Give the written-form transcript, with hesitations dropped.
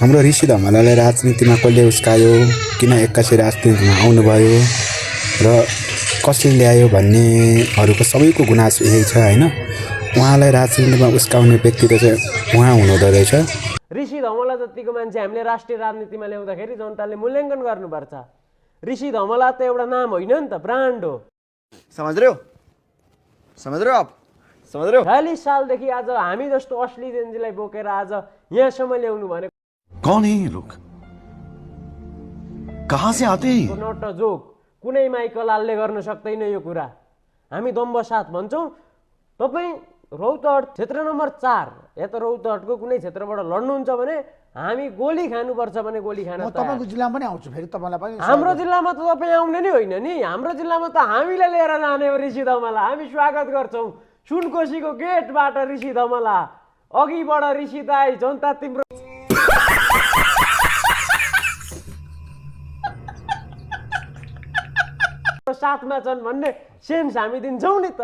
हाम्रो ऋषि धमलालाई राजनीतिमा कसले उस्कायो, किन एक्कासी राजनीतिमा आउनुभयो र कसले ल्यायो भन्नेहरूको सबैको गुनासो यही छ होइन। उहाँलाई राजनीतिमा उस्काउने व्यक्ति त चाहिँ उहाँ हुनुहुँदो रहेछ। ऋषि धमला जतिको मान्छे हामीले राष्ट्रिय राजनीतिमा ल्याउँदाखेरि जनताले मूल्याङ्कन गर्नुपर्छ। ऋषि धमला त एउटा नाम होइन नि त, ब्रान्ड हो। समझ रहे हो? समझ रहे हो आप? समझ रहे हो? 46 सालदेखि आज हामी जस्तो असली जेन्जीलाई बोकेर आज यहाँसम्म ल्याउनु भनेको कौन है ये लोग, कहाँ से आते हैं? Not a joke. कुनै माइकलालले गर्न सक्दैन यो कुरा। हामी दम्ब साथ भन्छौँ। तपाईँ रौतहट क्षेत्र नम्बर 4 या त रौतहटको कुनै क्षेत्रबाट लड्नुहुन्छ भने हामी गोली खानुपर्छ भने गोली खान म तपाईँको जिल्लामा पनि आउँछु, फेरि तपाईँलाई पनि हाम्रो जिल्लामा त तपाईँ आउने नै होइन नि। हाम्रो जिल्लामा त हामीले लिएर जाने हो ऋषि धमला। हामी स्वागत गर्छौँ सुनकोसीको गेटबाट ऋषि धमला। अघिबाट ऋषि दाई, जनता तिम्रो साथमा छन् भन्ने सेन्स हामी दिन्छौँ नि त।